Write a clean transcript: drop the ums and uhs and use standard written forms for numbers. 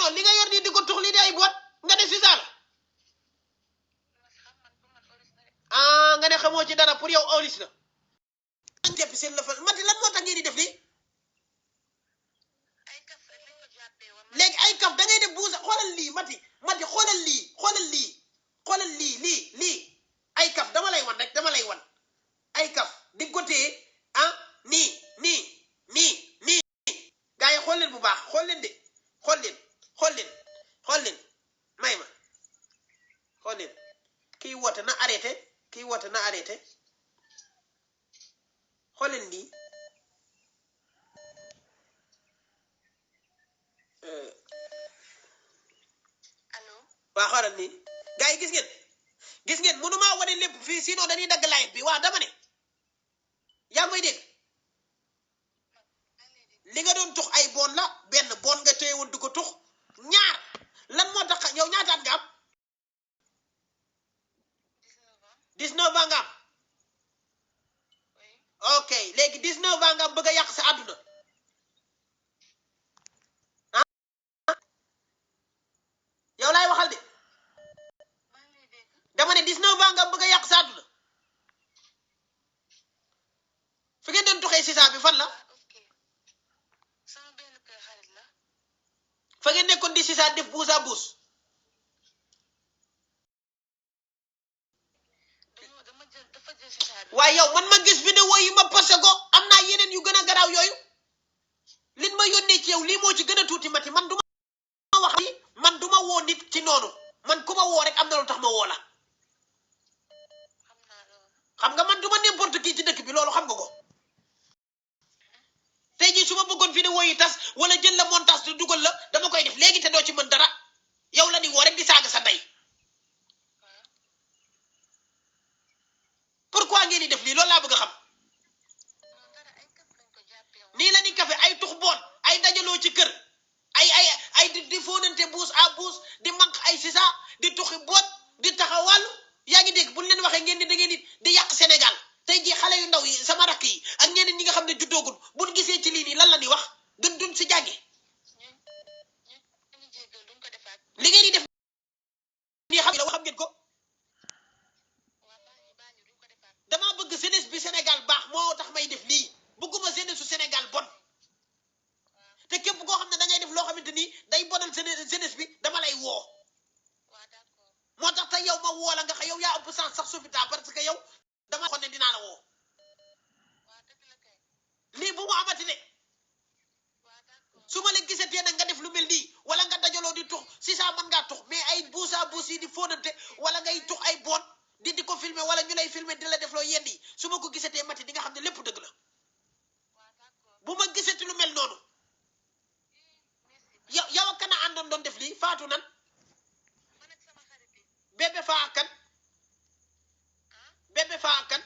non li nga yor nii di ko tux lii di ay boot nga ne sisa la ah nga ne xamoo ci dara pour yow olis la jeppi seen la fa mati lan moo tax ngeen di def lii léegi ay kaf da ngay def buusa xoolal lii mati xoolal lii ay kaf dama lay wan rek dama lay wan ay kaf di ko téye ah nii gaa yi xool leen bu baax xool leen de xool leen may ma xool leen kii woote na arrêté xool leen lii waa xoolal nii gaa yi gis ngeen mënumaa wane lépp fii sinon dañuy dagg live bi waa dama ne yaa ngi may dégg li nga doon tux ay bon la benn bon nga téye woon di ko tux ñaar lan moo tax yow ñaataat nga am 19 ans nga am ok léegi 19 ans nga am bëgg a yàq sa àdduna ah yow laay waxal de dama ne 19 ans nga am bëgg a yàq sa àdduna fi ngeen doon tuxee sisa bi fan la fa ngeen nekkoon di sisa def buusa buus waaye yow man ma gis vidéo yi ma posté ko am naa yeneen yu gën a garaaw yooyu lin ma yónnee ci yow lii moo ci gën a tuuti mati man du ma wax ni man du ma woo nit ci noonu man ku ma woo rek am na lu tax ma woo la xam nga man du ma n'importe qui ci dëkk bi loolu xam nga ko tey jii su ma bëggoon vidéo yi tas wala jël la montage te dugal la dama koy def léegi te doo ci mën dara yow la ni woo rek di saaga sa ndey pourquoi ngeen di def lii loolu laa bëgg a xam nii la ni kafe ay tux boon ay dajaloo ci kër ay di fóonante buus à buus di manq ay sisa di tuxi boot di taxawàllu yaa ngi dégg buñ leen waxee ngeen di da ngeen di yàq Sénégal tey jii xale yu ndaw yi sama rakk yi ak ñeneen ñi nga xam ne juddoogul buñ gisee ci lii nii lan la ni wax duñ si jànge li ngeen di def nii xam ngeen ko damaa bëgg jeunesse bi Sénégal baax moo tax may def lii bëgguma jeunesse su Sénégal bon te képp koo xam ne da ngay def loo xamante ni day bonal jeunesse bi dama lay woo moo tax te yow ma woo la nga xam yow yaa ëpp sens sax Sofita parce que yow dama xon ne dinaa la woo lii bu mu amati ne su ma la gisatee nag nga def lu mel nii wala nga dajaloo di tux si saa mën ngaa tux mais ay buusa buus yi di fóonante wala ngay tux ay bon di ko filmer wala ñu lay filmer di la def loo yenn yi su ma ko gisatee mati di nga xam ne lépp dëgg la bu ma gisati lu mel noonu yow ak kana àndoon doon def lii faatu nan bébé faa ak kan